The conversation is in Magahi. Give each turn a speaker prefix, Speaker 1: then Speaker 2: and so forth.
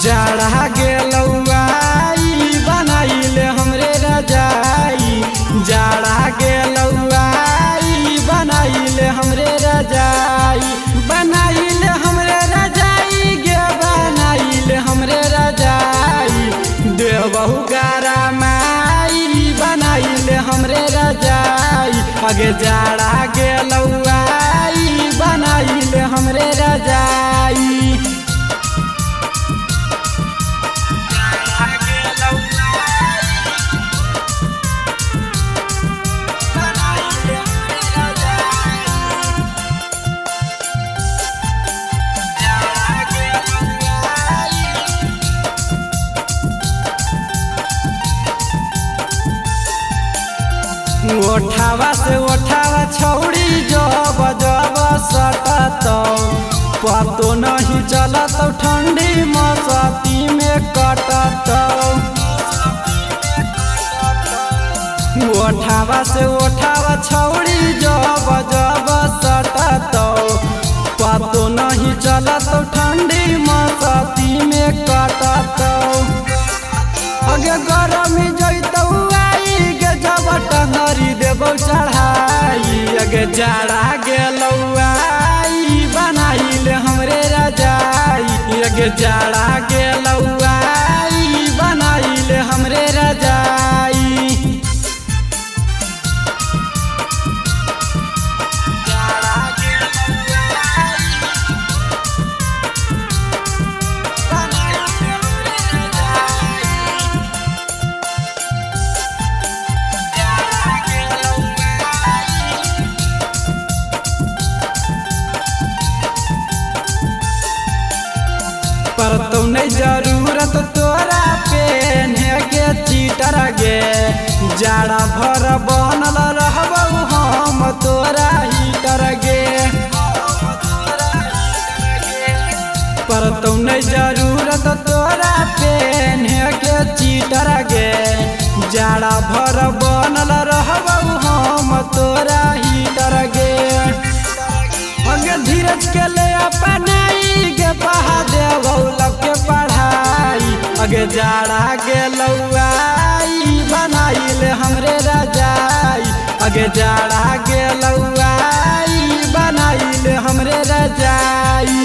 Speaker 1: जाड़ा गेलौआई बनाइले हमरे रजाई। जाड़ा गेलौआई बनाइले हमरे रजाई। बनाइले हमरे रजाई गे बनाइले हमरे रजाई। देवहु गरमाई बनाइले हमरे रजाई। अगे जाड़ा गेलौआई बनाइले हमरे रजाई। ओठावा से ओठावा छौड़ी जब जब सटतौ, पतो नहीं चलत ठंडी मस्ती में कटतौ। ओठावा से ओठावा छौड़ी जब जब सटतौ, पतो नहीं चलत ठंडी मस्ती में कटतौ। अगे गरमी जैतौ आई गे जब टंगरी देबौ चढ़ाई। अगे जाड़ा गेलौआई बनाइले हमरे रजाई। अगे जाड़ा गेलौआई बनाइले हमरे रजाई। पर तो नहीं जरूरत तोरा पेन्हे के चीटर गे, जाड़ा भर बनल रहबौ हम तोरा हीटर गे। पर तो नहीं जरूरत तोरा पेन्हे के चीटर गे, जाड़ा भर बनल रहबौ हम तोरा हीटर गे। अगे धीरज के ले अपनाई गे पढ़ा देबौ लग के पढ़ाई। अगे जाड़ा गेलौआई बनाइले हमरे रजाई। अगे जाड़ा गेलौआई बनाइले हमरे रजाई।